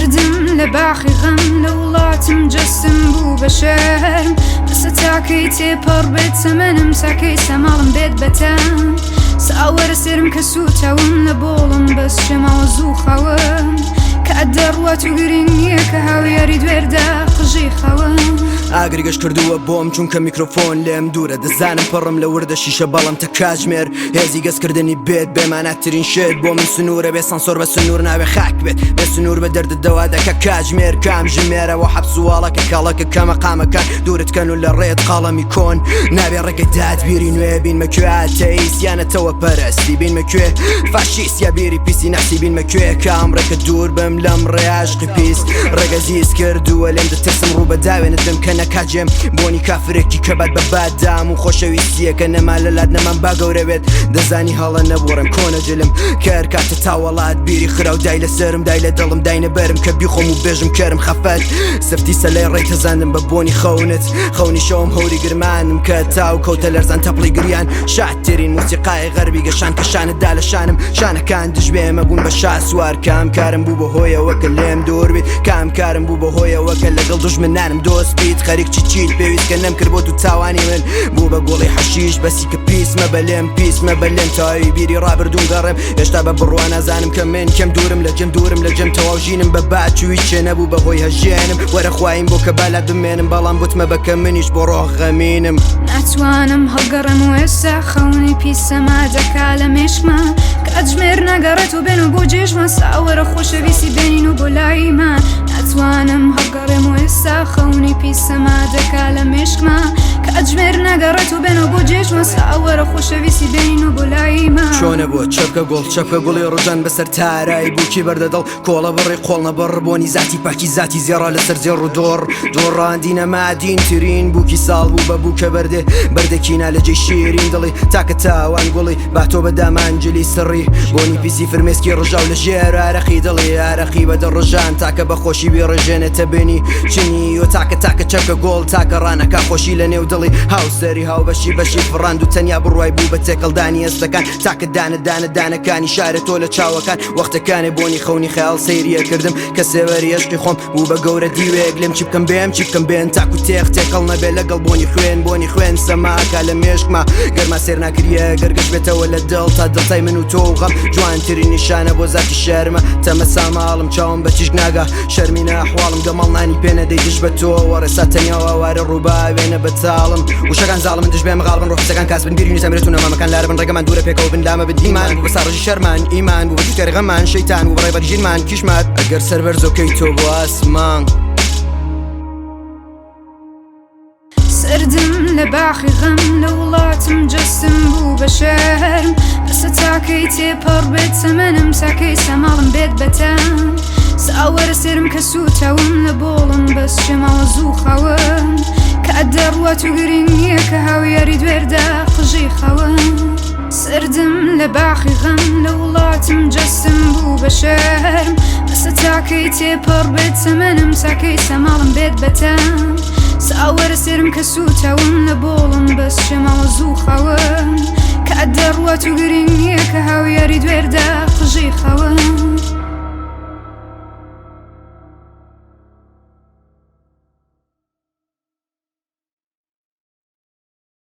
سەردم لە باخی غەم لە وڵاتم جەستم بوو بە شەرم بەسە تاکەی تێپەڕ بێت تەمەنم تاکەی سەماڵم بێت بەتەم ساوەرە سێرم کە سووتاوم لە بۆڵم بەس شێماوە زوو خەوم کات دەڕوات و گرنگ نییە کە هاویاری دوێردا قژی خەوم. ئاگری گەش کردووە بۆم چونکە میکرۆفۆن لێم دوورە دەزانم پڕم لە وردە شیشە بەڵام تە کاتژمێر هێزی گەزکردنی بێت بێماناترین شت بۆ من سنوورە بێ سانسۆر بە سنوور ناوێ خاک بێت بێ سنوور بە دەردت دەوا دەکە کاتژمێر کام ژمێرەوە حەبس و واڵەکە کەڵەکە کەمە قامەکان دوورت کەن و لە ڕێت قەڵەمی کۆن نابێ ڕێگە داد بیری نوێ بینمە کوێ ئاتەیست یا نەتەوە پەرستی بینمە کوێ فاشیست یا بیری پیسی نەحسی بینمە کوێ کام ڕێکە دوور بم لەم ڕێ عاشقی پیس ڕێگە زیز کردووە لێم دەترسم ڕوو بە داوێنت بم کە نەکاجێم بۆنی کافرێکی کە بات بە بادام و خۆشەویستیەکە نەما لە لات نەمام با گەورە بێت دەزانی هەڵە نەبووڕێم کۆنە جلم کەر کاتە تاوەڵات بیری خراو دای لە سەرم دای لە دڵم داینە بەرم کە بیخۆم و بێژم کەرم خەفەت سفتی سەلەی ڕێی تەزاندم بە بۆنی خەونت خەونی شەوم هەوری گرمانم کە تاو کەوتە لەرزان تەپڵی گریان شادترین موسیقای غەربی گەشان کە شانت دا لە شانم شانەکان دژ بێ ئێمە بوون بە شاسوار کام کارم بوو بە هۆیەوە کە لێم دوور بیت کام کارم بوو بە هۆیەوە کە لەگەڵ دوژمنانم دۆست بیت خەریک چی چیت پێویست کە نەمکرد بۆ تو تاوانی من بوو بە گوڵی حەشیش بەسی کە پیس مەبە لێم پیس مەبە لێم تاوی بیری ڕابردووم گەڕێم هێشتا بە بڕوا نازانم کە من کێم دوورم لە جێم دوورم لە جێم تەواو ژینم بە باد چووی چێ نەبوو بە هۆی هەژێنم وەرە خوایم بۆ کە بالات بمێنم بەڵام بوتمە بە کە منیش بۆ ڕۆح غەمینم. ناتوانم هەڵگەڕێم و ئێستا خەونی پیس سەما دەکا لە مێشکما کاتژمێر ناگەڕێت و بێن و بۆ جێژمان ساوەرە خۆشەویستی بێنین و بۆ لایمان ناتوانم هەڵگەڕێم و ئێستا خەونی پیس سەما دەکا لە مێشکما کاتژمێر ناگەڕێت و بێن و بۆ جێژمان ساوەرە خۆشەویستی بێنین و بۆ لایمان. چۆنە بۆ چەپکە گوڵ چەپکە گوڵی ڕژان بەسەر تارای بووکی بەردە دڵ کۆڵە بڕی قۆڵ نەبڕ بۆنی زاتی پاکی زاتی زێڕە لەسەر زێڕ و دۆڕ دۆڕاندی نەمادین ترین بووکی ساڵ بوو بە بووکە بەردێ بەردێکی نا لە جێی شیرین دڵی تاکە تاوان گوڵی با تۆ بە دامان جلی سڕی بۆنی پیسی فرمێسکی ڕژاو لە ژێر ئارەقی دڵی ئارەقی بە دەڕژان تاکە بە خۆشی بێڕژێنێتە بنی چنی و تاکە تاکە چەپکە گۆڵ تاکە ڕانەکە خۆشی لە نێو دڵی هاوسەری هاوبەشی بەشی فڕاند و تەنیا بڕوای بوو بە تێکەڵدانی هەستەکان تاکە دانە دانە دانەکانی شارە تۆ لە چاوەکان وەختەکانێ بۆنی خەونی خەیاڵ سەیریە کردم کە سێوەری ئەشقی خۆم بوو بە گەورە دیوێک لێم چی بکەم بێم چی بکەم بێن تاکو تێخ تێکەڵ نەبێ لەگەڵ بۆنی خوێن بۆنی خوێن سەماکە لە مێشکما گەرما سێر ناکریە گەرگەش بێتەوە لە دڵ تا دڵتای من و تۆ و غەم جوانترین نیشانە بۆ زاتی شەرمە تەمە ساماڵم چاوم بە تیشک ناگا شەرمینە ئەحواڵم گەمەڵ نانی پێ نەدەی دژ بە تۆ وەڕێسا تەنیا ئاوارە ڕووبا وێنە بەتاڵم وشەکان زاڵمن دژ بێم غاڵبن ڕۆحەکان کاسبن بیری نووسە و نەمامەکان لارە بن ڕێگەمان دوورە پێکەوە بن لامە بن ئیمان بوو بە ساڕژی شەرمان ئیمان بوو بە جوتیاری غەمان شەیتان بوو بە ڕێبەری ژینمان کیشمات ئەگەر سەر بەرزۆکەی تۆ بۆ ئاسمان. سەردم لە باخی غەم لە وڵاتم جەستم بوو بە شەرم بەسە تاکەی تێپەڕ بێت تەمەنم تاکەی سەماڵم بێت بەتەم ساوەرە سێرم کە سووتاوم لە بۆڵم بەس شێماوە زوو خەوم کات دەڕوات و گرنگ نییە کە هاویاری دوێردا قژی خەوم سەردم لە باخی غەم لە وڵاتم جەستم بوو بە شەرم بەسە تاکەی تێپەڕ بێت تەمەنم تاکەی سەماڵم بێت بەتەم ساوەرە سێرم کە سووتاوم لە بۆڵم بەس شێماوە زوو خەوم.